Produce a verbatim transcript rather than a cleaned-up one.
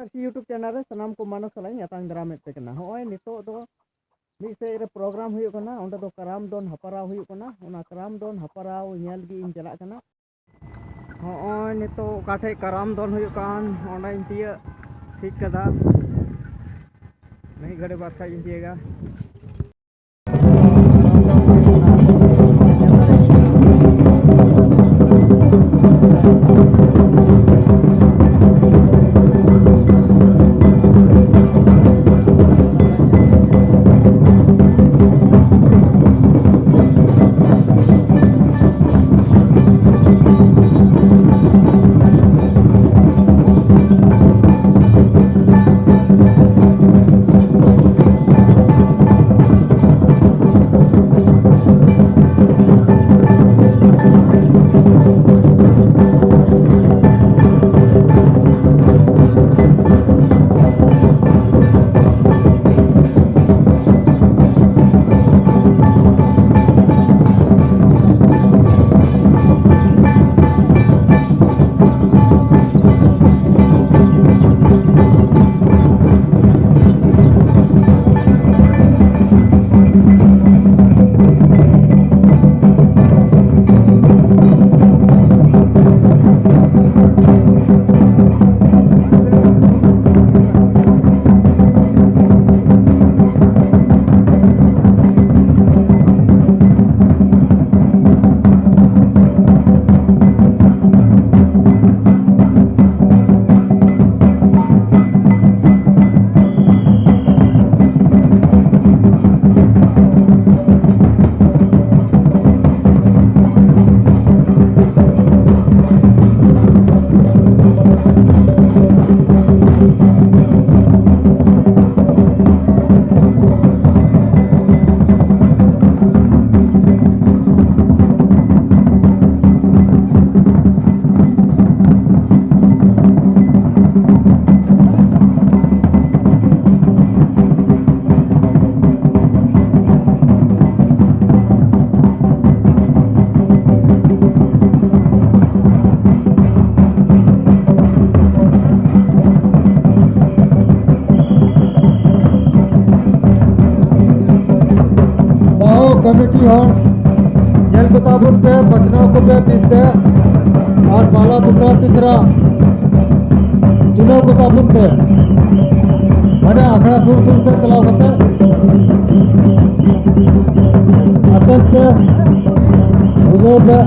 ᱟᱨ ᱥᱤ YouTube channel ᱨᱮ ᱥᱟᱱᱟᱢ ᱠᱚ ᱢᱟᱱᱚᱥ ᱥᱟᱞᱟᱜ ᱤᱧ ᱟᱛᱟᱝ ᱫᱟᱨᱟᱢᱮᱫ ᱯᱮ ᱠᱟᱱᱟ᱾ ᱦᱚᱸᱜᱼᱚᱭ ᱱᱤᱛᱚᱜ ᱫᱚ ᱢᱤᱫ ᱥᱮᱫ ᱨᱮ ᱯᱨᱳᱜᱨᱟᱢ ᱦᱩᱭᱩᱜ ᱠᱟᱱᱟ, ᱚᱸᱰᱮ ᱫᱚ ᱠᱟᱨᱟᱢ ᱫᱚᱱ ᱦᱟᱯᱟᱨᱟᱣ ᱦᱩᱭᱩᱜ ᱠᱟᱱᱟ᱾ ᱚᱱᱟ ᱠᱟᱨᱟᱢ ᱫᱚᱱ ᱦᱟᱯᱟᱨᱟᱣ ᱧᱮᱞ ᱜᱮ ᱤᱧ ᱪᱟᱞᱟᱜ ᱠᱟᱱᱟ᱾ ᱦᱚᱸᱜᱼᱚᱭ ᱱᱤᱛᱚᱜ ᱚᱠᱟ ᱴᱷᱮᱡ ᱠᱟᱨᱟᱢ ᱫᱚᱱ ᱦᱩᱭᱩᱜ ᱠᱟᱱ, ᱚᱸᱰᱮᱧ ᱛᱤᱭᱟᱹᱜ ᱴᱷᱤᱠ ᱠᱟᱫᱟ᱾ ᱢᱤᱫ ᱜᱷᱟᱹᱲᱤ ᱵᱟᱫ ᱠᱷᱟᱡ ᱤᱧ ᱛᱤᱭᱟᱹᱜᱟ᱾ ᱠᱚᱢᱤᱴᱤ ᱦᱚᱲ, ᱧᱮᱞ ᱠᱚᱛᱟ ᱵᱚᱱ ᱯᱮ, ᱵᱟᱪᱷᱱᱟᱣ ᱠᱚᱯᱮ ᱛᱤᱥ ᱛᱮ, ᱟᱨ ᱢᱟᱞᱟ ᱫᱚᱥᱨᱟ ᱛᱤᱥᱨᱟ ᱪᱩᱱᱟᱹᱣ ᱠᱚᱛᱟ ᱵᱚᱱ ᱯᱮ᱾ ᱢᱟᱱᱮ ᱟᱠᱷᱲᱟ ᱥᱩᱨ ᱥᱩᱨ ᱛᱮ ᱪᱟᱞᱟᱣ ᱠᱟᱛᱮ ᱟᱛᱮᱱ ᱛᱮ ᱵᱩᱡᱷᱟᱹᱣ ᱯᱮ᱾